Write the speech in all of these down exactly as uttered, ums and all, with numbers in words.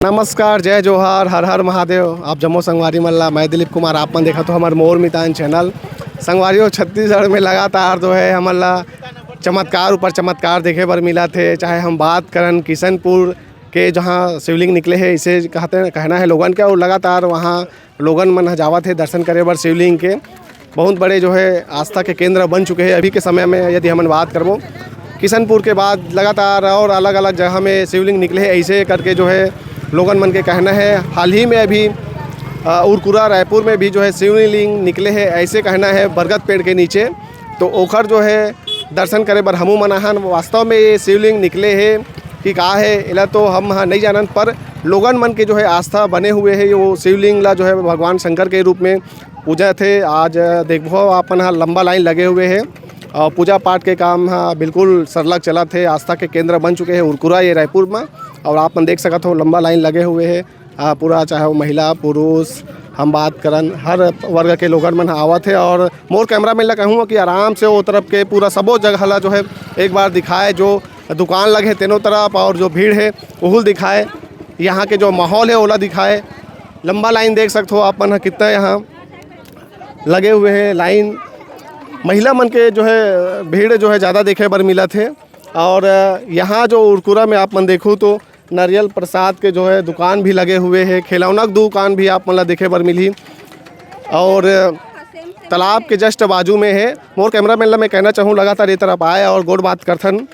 नमस्कार, जय जोहार, हर हर महादेव। आप जम्मो संगवारी मन ला, मैं दिलीप कुमार, आप मन देखत हो हमर मोर मितान चैनल। संगवारी हो, छत्तीसगढ़ में लगातार जो है हमन ला चमत्कार ऊपर चमत्कार देखे बर मिलत हे। चाहे हम बात करन किशनपुर के, जहाँ शिवलिंग निकले हे, इसे कहते हैं, कहना है लोगन के, और लगातार वहाँ लोगन मन ह जावत हे दर्शन करे बर शिवलिंग के। बहुत बड़े जो है आस्था के केंद्र बन चुके हैं अभी के समय में। यदि हमन बात करबो किशनपुर के बाद लगातार और अलग-अलग जगह में शिवलिंग निकले हैं, ऐसे करके जो है लोगन मन के कहना है। हाल ही में अभी, अ, उरकुरा रायपुर में भी जो है शिवलिंग निकले हैं, ऐसे कहना है बरगद पेड़ के नीचे। तो ओखर जो है दर्शन करे बर हमू मन आहन। वास्तव में ये शिवलिंग निकले हे कि का हे, एला तो हम ह नहीं जानन, पर लोगन मन के जो है आस्था बने हुए हे, वो शिवलिंग ला जो है भगवान शंकर के रूप में पूजा थे। आज देखबो, आपन ह लंबा लाइन लगे हुए हे और पूजा पाठ के काम ह बिल्कुल सरलग चलत हे। आस्था के केंद्र बन चुके हे उरकुरा ये रायपुर में, और आप मन देख सकत हो लंबा लाइन लगे हुए हे। आ, पूरा चाहे वो महिला, पुरुष, हम बात करन, हर वर्ग के लोगन मन ह आवत हे। और मोर कैमरामैन ला कहूँ कि आराम से वो तरफ के पूरा सबो जगह ला जो है एक बार दिखाए, जो दुकान लगे हे तेनो तरफ और जो भीड़ है उहुल दिखाए, यहाँ के जो माहौल है ओला दिखाए। लंबा लाइन देख सकत हो आप मन ह कितना यहाँ लगे हुए हैं लाइन। महिला मन के जो है भीड़ जो है ज़्यादा देखे बर मिलत है। और यहाँ जो उरकुरा में आप मन देखू तो नारियल प्रसाद के जो है दुकान भी लगे हुए है, खिलौना के दुकान भी आप मन ला देखे बर मिलही। और तालाब के just बाजू में है। मोर कैमरामैन ला मैं कहना चाहूँ लगातार ये तरफ आए और गोठ बात करथन।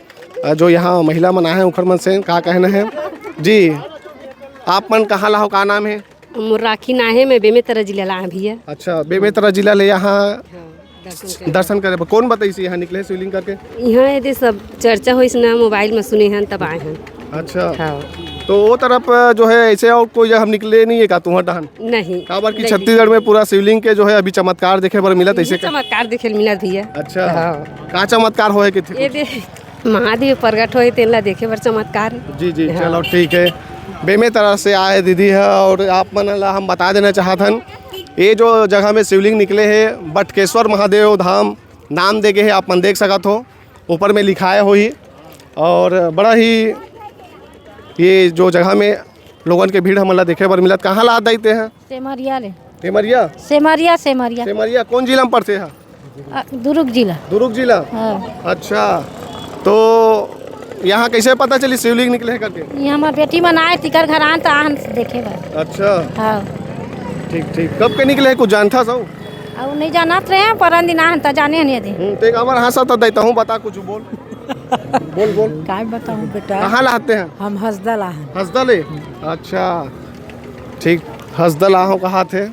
अ, जो यहाँ महिला मन आए हैं उखर मन से का कहना है जी। आप मन कहाँ ला हो, का नाम है? मोर राखी ना है, मैं बेमेतरा जिला ला आए भैया। अच्छा, बेमेतरा जिला ले यहाँ हाँ, दर्शन करे। दर्शन करे बर। कौन बताइस यहाँ निकले शिवलिंग करके? यहाँ यदि सब चर्चा होइस ना, मोबाइल में सुने हन तब आए हन। अच्छा। हाँ। तो वो तरफ जो है ऐसे और कोई जगह हम निकले नहीं है का तुम्हार डहान? नहीं। काबर कि नहीं। छत्तीसगढ़ में पूरा शिवलिंग के जो है अभी चमत्कार देखे बर मिलत, यही ऐसे का? चमत्कार देखे ल मिलत भैया। अच्छा। हाँ। का चमत्कार होए के थे? ये दे महादेव प्रगट होए तेन ला देखे बर चमत्कार। जी, जी, हाँ। चलो ठीक है। बेमेतरा से आए दीदी है और आप मन ला हम बता देना चाहत हन, ये जो जगह में शिवलिंग निकले हे बटकेश्वर महादेव धाम नाम दे गे हे, आप मन देख सकत हो ऊपर में लिखाए होही। और बड़ा ही ये जो जगह में लोगन के भीड़ हमन ला देखे बर मिलत। कहाँ ला आत दाई ते ह? सेमरिया ले। सेमरिया? सेमरिया, सेमरिया। सेमरिया कौन जिला में पड़थे ह? अ, दुर्ग जिला। दुर्ग जिला? हाँ। अच्छा, तो यहाँ कैसे पता चली शिवलिंग निकले हे करके? ये हमार बेटी मन आए, तिकर घर आन, त आहन देखे बर। अच्छा। हाँ। ठीक, ठीक। कब के निकले हे, कुछ जानथा सो? अउ नहीं जानत रहे, परन दिन आहन त जाने हन यदि। हम्म, ते काबर हाँसत हस दाई, तहूँ बता कुछ, बोल। बोल, बोल। काय बताऊँ बेटा? कहाँ ला आते हैं? हम हसदा ला हन। हसदा ले? अच्छा, ठीक, हसदा ला हो कहा थे।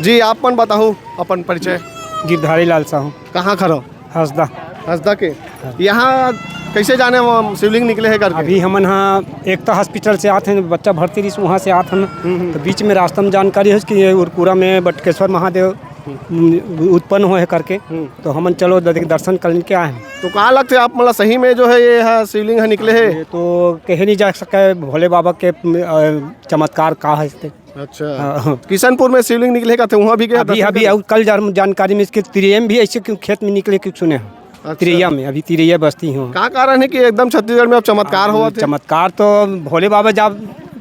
जी, आप मन बताहू अपन परिचय। गिरधारी लाल साहू। कहाँ खरो? हसदा। हसदा के। यहाँ कैसे जाने वो शिवलिंग निकले हे करके? अभी हमन हा एक तो हॉस्पिटल से आत हन, बच्चा भर्ती रहिस, वहाँ से आत हन। हम्म, हम्म। तो बीच में रास्ता में जानकारी होइस कि ये उरकुरा में बटकेश्वर महादेव, हम्म। उम, उत्पन्न होए हे करके। हम्म। तो हमन चलो द-, दर्शन कर के आए हन। तो का लगथे आप मन ला सही में जो है ये हा शिवलिंग हा निकले हे? ये तो कहे नहीं जा सके, भोले बाबा के, अ, चमत्कार का है इसते। अच्छा। हाँ। किशनपुर में शिवलिंग निकले का थे, वहाँ भी गए अभी, दर्शन अभी करने? और कल जान-, जानकारी में इसके तिरैया में भी ऐसे क्यों खेत में निकले क्यों सुने हैं? अच्छा। तिरैया में, अभी तिरैया बस्ती हूँ। का कारण है कि एकदम छत्तीसगढ़ में अब चमत्कार हाँ, होवत हे? चमत्कार तो भोले बाबा जा-,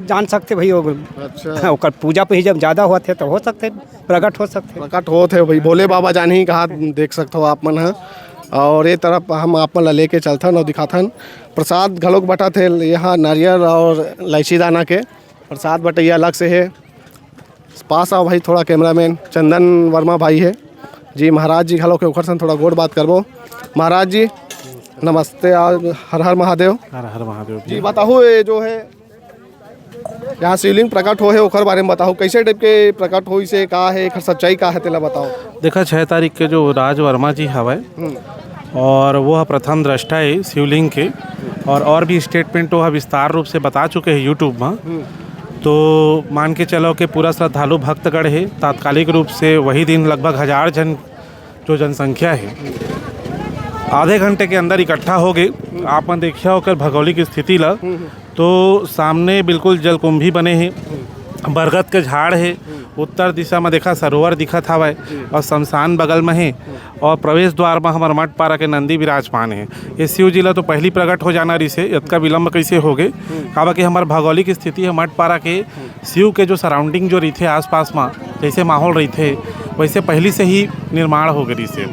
जान सकते भाई, वो अच्छा। हाँ, ओकर पूजा पे ही जब ज़्यादा होत हे तो हो सकते, प्रकट हो सकते। प्रकट होत हे भाई, भोले बाबा जान ही कहा देख सकते हो आप मन ह। और ये तरफ हम आप मन ला लेके चलथन और दिखाथन। प्रसाद घलोक बटत हे यहाँ नारियल और इलायची दाना के। प्रसाद बटैया अलग से हे। पास आओ भाई, थोड़ा कैमरामैन चंदन वर्मा भाई हे जी, महाराज जी घलो के, ओखर संग थोड़ा गोठ बात करबो। महाराज जी नमस्ते, आज हर हर महादेव। हर हर महादेव जी। जी बताओ, ये जो है यहाँ शिवलिंग प्रकट हो हे, ओखर बारे में बताओ, कैसे टाइप के प्रकट होइस हे, का हे, एखर सच्चाई का हे, तेला बताओ। देखा, छः तारीख के जो राज वर्मा जी हवय, हम्म। और वो ह प्रथम दृष्टा हे शिवलिंग के, और, और भी स्टेटमेंट वो ह विस्तार रूप से बता चुके हैं YouTube में। हम्म। तो मान के चलो कि पूरा श्रद्धालु भक्तगण हे, तात्कालिक रूप से वही दिन लगभग हजार जन जो जनसंख्या हे, आधे घंटे के अंदर इकट्ठा हो गए। आप मन देखिया ओकर भौगोलिक स्थिति ला, हम्म, हम्म। तो सामने बिल्कुल जलकुंभी बने हे, हम्म। बरगद के झाड़ हे, हम्म। उत्तर दिशा में देखा सरोवर दिखत हवय जी। और शमशान बगल में हे हम्म। और प्रवेश द्वार में हमर मठ पारा के नंदी विराजमान हे। ये शिव जी ला तो पहली प्रकट हो जाना रिसे, इतका विलंब कैसे हो गए? हम्म। काबर कि हमर भौगोलिक स्थिति है मठ पारा के हम्म। शिव के जो सराउंडिंग जो रहिथे आसपास में, जैसे माहौल रहिथे, वैसे पहली से ही निर्माण हो गए रिसे।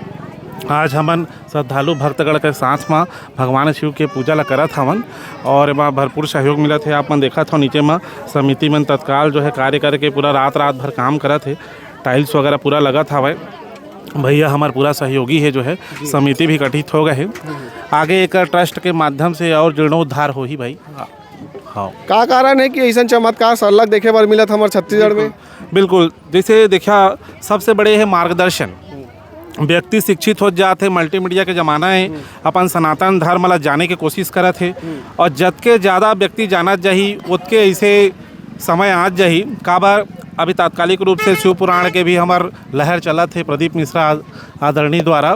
आज हमन श्रद्धालु भक्तगण के साथ म भगवान शिव के पूजा ल करत हवन और एमा भरपूर सहयोग मिलत हे। आप मन देखत हव नीचे म समिति मन तत्काल जो है कार्य करके पूरा रात, रात भर काम करत हे। टाइल्स वगैरह पूरा लगत हवय। भैया हमर पूरा सहयोगी हे जो है, समिति भी गठित हो गए हे। आगे एक ट्रस्ट के माध्यम से और जीर्णोद्धार होही भाई। हाँ। का कारण है कि ऐसन चमत्कार सरलग देखे बर मिलत हमर छत्तीसगढ़ में? बिल्कुल, जैसे देखा, सबसे बड़े है मार्गदर्शन। व्यक्ति शिक्षित हो जात हे, मल्टीमीडिया के जमाना है, अपन सनातन धर्म ला जाने के कोशिश करत हे और जतके ज़्यादा व्यक्ति जानत जाही, ओतके ऐसे समय आत जाही। काबर अभी तात्कालिक रूप से शिव पुराण के भी हमर लहर चलत हे प्रदीप मिश्रा आदरणीय द्वारा,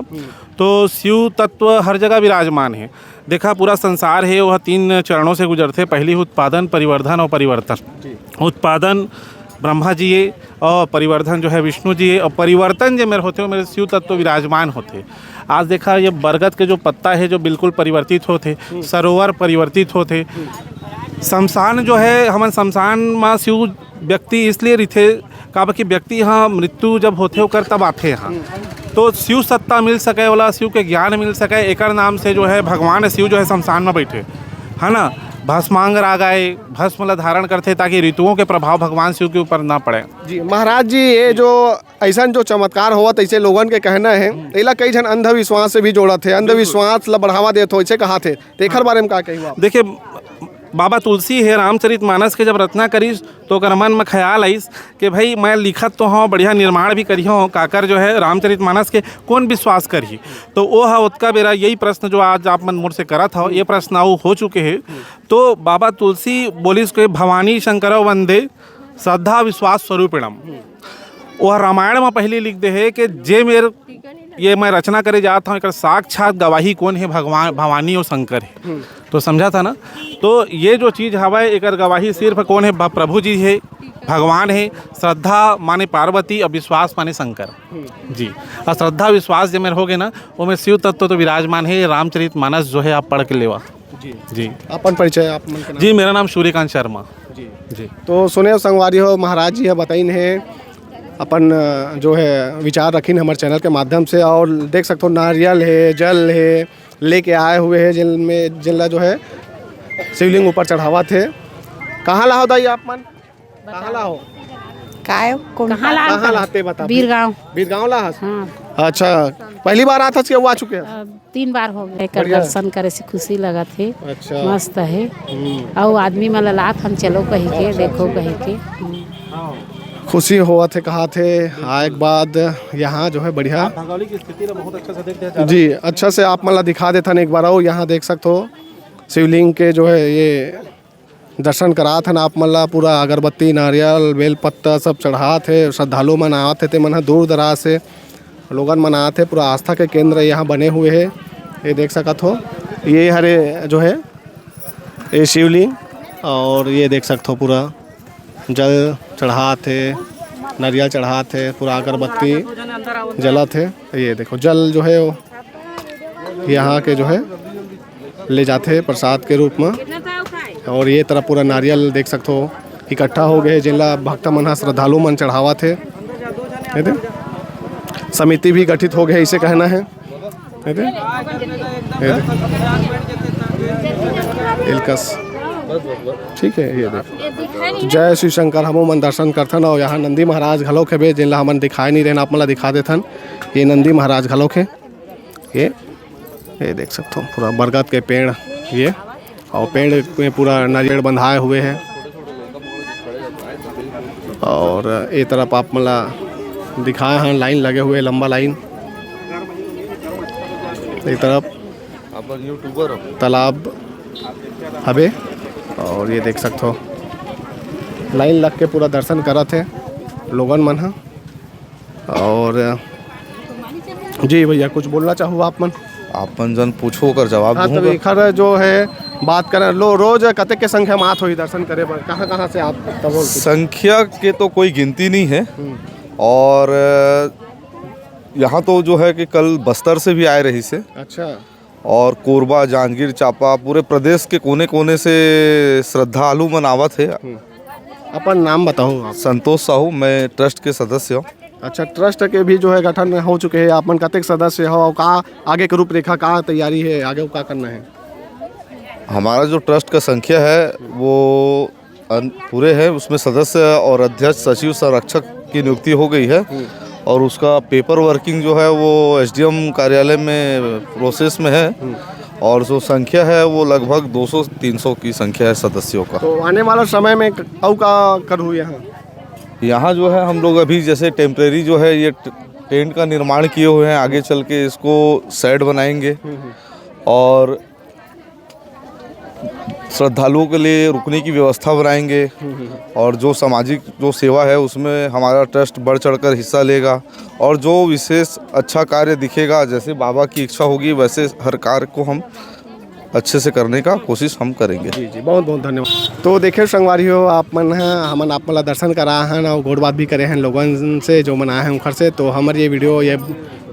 तो शिव तत्व हर जगह विराजमान है। देखा, पूरा संसार है, वह तीन चरणों से गुजरथे। पहली उत्पादन, परिवर्धन और परिवर्तन। उत्पादन ब्रह्मा जी ये और परिवर्धन जो है विष्णु जी ये, और परिवर्तन जो मेरे होते, वो मेरे शिव तत्व विराजमान होते। आज देखा, ये बरगद के जो पत्ता है, जो बिल्कुल परिवर्तित होते, सरोवर परिवर्तित होते। शमशान जो है, हमन शमशान में शिव व्यक्ति इसलिए रिथे, काबर कि व्यक्ति ह मृत्यु जब होथे, ओकर तब आथे यहाँ। तो शिव सत्ता मिल सके, ओला शिव के ज्ञान मिल सके, एकर नाम से जो है भगवान शिव जो है शमशान में बैठे, है ना, भस्मांग राग आए, भस्म ला धारण करथे, ताकि ऋतुओं के प्रभाव भगवान शिव के ऊपर ना पड़े। जी महाराज जी, ये जो ऐसन जो चमत्कार होवत, ऐसे लोगन के कहना है, एला कई झन अंधविश्वास से भी जोड़त हे, अंधविश्वास ला बढ़ावा देत हो, ऐसे कहा थे, तेखर बारे में का कही आप? देखिए, बाबा तुलसी हे रामचरित मानस के जब रचना करिस, तो ओकर मन में ख्याल आइस कि भाई, मैं लिखत तो हूँ, बढ़िया निर्माण भी करी हूँ, काकर जो है रामचरित मानस के कौन विश्वास करही? तो वो है ओतका बेरा यही प्रश्न जो आज आप मन मोर से करत हो, ये प्रश्न वो हो चुके हैं। तो बाबा तुलसी बोलिस के भवानी शंकर वंदे श्रद्धा विश्वास स्वरूपिणम। वो रामायण में पहले लिख दे है कि जे मेर ये मैं रचना करे जात हूँ, एकर साक्षात गवाही कौन है? भगवान, भवानी और शंकर है। तो समझा था ना? तो ये जो चीज़ हवय, एकर गवाही सिर्फ कौन है? भ-, प्रभु जी है, भगवान है। श्रद्धा माने पार्वती और विश्वास माने शंकर। जी। और श्रद्धा विश्वास जे मेरे हो गए ना, वो में शिव तत्व तो विराजमान है। रामचरित मानस जो है, आप पढ़ के लेवा। जी। जी। अपन परिचय, आप मन के नाम? जी, मेरा नाम सूर्यकांत शर्मा। जी। जी। तो सुने हो संगवारी हो, महाराज जी ह बताइन हे अपन, अ, जो है विचार रखिन हमर चैनल के माध्यम से, और देख सकथो नारियल हे, जल हे, लेके आए हुए हे, जिनमें, जिनला जो है शिवलिंग ऊपर चढ़ावत हे। कहाँ ला हो दाई आप मन? कहाँ ला हो? काय? कौन? कहाँ ला? कहाँ ला ते बता। बीरगांव। बीरगांव ला हस? हाँ। अच्छा, पहली बार आत हस कि अउ आ चुके हस? अ, तीन बार हो गए। एकर बढ़िया। दर्शन करे से खुशी लगत हे। अच्छा। मस्त हे। हम्म। अउ आदमी मन ला लात हन, चलो कही के, अच्छा, देखो अच्छा। कही के। हम्म। खुशी होवत हे, कहात हे, आए के बाद यहाँ जो है बढ़िया। भौगोलिक स्थिति ला बहुत अच्छा से देख देते हैं। जी, अच्छा से आप मन ला दिखा देथन एक बार। अउ यहाँ देख सकथो शिवलिंग के जो है ये दर्शन करात हन आप मन ला। पूरा अगरबत्ती, नारियल, बेल पत्ता सब चढ़ात हे। श्रद्धालु मन आत हे, ते मन ह दूर दराज से लोगन मन आत हे। पूरा आस्था के केंद्र यहाँ बने हुए हे, ये देख सकत हो। ये हरे जो है ये शिवलिंग, और ये देख सकत हो पूरा जल चढ़ात हे, नरियल चढ़ात हे, पूरा अगरबत्ती जलत हे। ये देखो जल जो है वो यहाँ के जो है ले जाथे प्रसाद के रूप में। और ये तरफ पूरा नारियल देख सकथो इकट्ठा हो गए, जेला भक्त मन ह, श्रद्धालु मन चढ़ावत हे। ये दे, समिति भी गठित हो गए, इसे कहना है। ये दे, ये दे। एलकस। ठीक है, ये दे। जय शिव शंकर। हमो मन दर्शन करथन और यहाँ नंदी महाराज घलोक हवे, जेला हमन दिखाए नहीं रहन, आप मन ला दिखा देथन। ये नंदी महाराज घलोक हे। ये, ये देख सकते हो पूरा बरगद के पेड़, ये और पेड़ में पूरा नारियल बंधाए हुए है। और ये तरफ आप मन ला दिखाए हैं, लाइन लगे हुए, लंबा लाइन। ये तरफ अपन यूट्यूबर हो। तालाब हवे और ये देख सकते हो लाइन लग के पूरा दर्शन करत हे लोगन मन ह। और जी भैया, कुछ बोलना चाहो आप मन? आप मन जन पूछो, ओकर जवाब हाँ, तो दूंगा। एखर जो है, बात करें, लो, रोज कतेक के संख्या में आत होही दर्शन करे बर? कहाँ-कहाँ से आप तब बोल सकते? संख्या के तो कोई गिनती नहीं है। हम्म। और यहाँ तो जो है कि कल बस्तर से भी आए रहिसे। अच्छा। और कोरबा, जांजगीर चांपा, पूरे प्रदेश के कोने-कोने से श्रद्धालु मन आवत हे। हम्म। अपन नाम बताओ आप। संतोष साहू, मैं ट्रस्ट के सदस्य हूँ। अच्छा, ट्रस्ट के भी जो है गठन हो चुके हैं, आप मन कतेक सदस्य हो और का आगे के रूपरेखा, का तैयारी है, आगे का करना है? हमारा जो ट्रस्ट का संख्या है वो अन-, पूरे है, उसमें सदस्य और अध्यक्ष, सचिव, संरक्षक की नियुक्ति हो गई है। हम्म। और उसका पेपर वर्किंग जो है वो एसडीएम कार्यालय में प्रोसेस में है। हम्म। और जो संख्या है वो लगभग दो सौ तीन सौ की संख्या है सदस्यों का। तो आने वाला समय में क-, अउ का करहू यहाँ? यहाँ जो है हम लोग अभी जैसे टेम्परेरी जो है ये ट-, टेंट का निर्माण किए हुए हैं, आगे चल के इसको शेड बनाएंगे। हम्म, हम्म। और श्रद्धालुओं के लिए रुकने की व्यवस्था बनाएंगे। हम्म, हम्म, हम्म। और जो सामाजिक जो सेवा है उसमें हमारा ट्रस्ट बढ़ चढ़कर हिस्सा लेगा और जो विशेष अच्छा कार्य दिखेगा, जैसे बाबा की इच्छा होगी वैसे हर कार्य को हम अच्छे से करने का कोशिश हम करेंगे। जी, जी, बहुत बहुत धन्यवाद। तो देखिए संगवारी हो, आप मन ह, हमन आप मन ला दर्शन करा हन और गोठ बात भी करे हन लोगन से, जो मन आए हैं उनकर से। तो हमर ये वीडियो ये,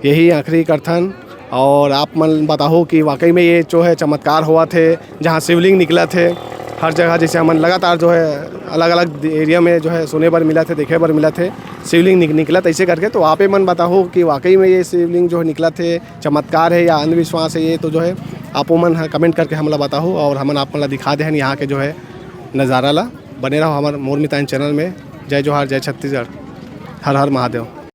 यही आखिरी करथन। और आप मन बताहू कि वाकई में ये जो है चमत्कार होवत हे, जहाँ शिवलिंग निकलत हे हर जगह, जैसे हमन लगातार जो है अलग-अलग एरिया में जो है सुने बर मिलत हे, देखे बर मिलत हे शिवलिंग निक-, निकलत ऐसे करके। तो आप मन बताहू कि वाकई में ये शिवलिंग जो है निकलत हे, चमत्कार है या अंधविश्वास है, ये तो जो है आप मन ह कमेंट करके हमला बताहू और हमन आप मन ला दिखा देहन यहाँ के जो है नज़ारा ला। बने रहो हमर मोर मितान चैनल में। जय जोहार, जय छत्तीसगढ़, हर हर महादेव।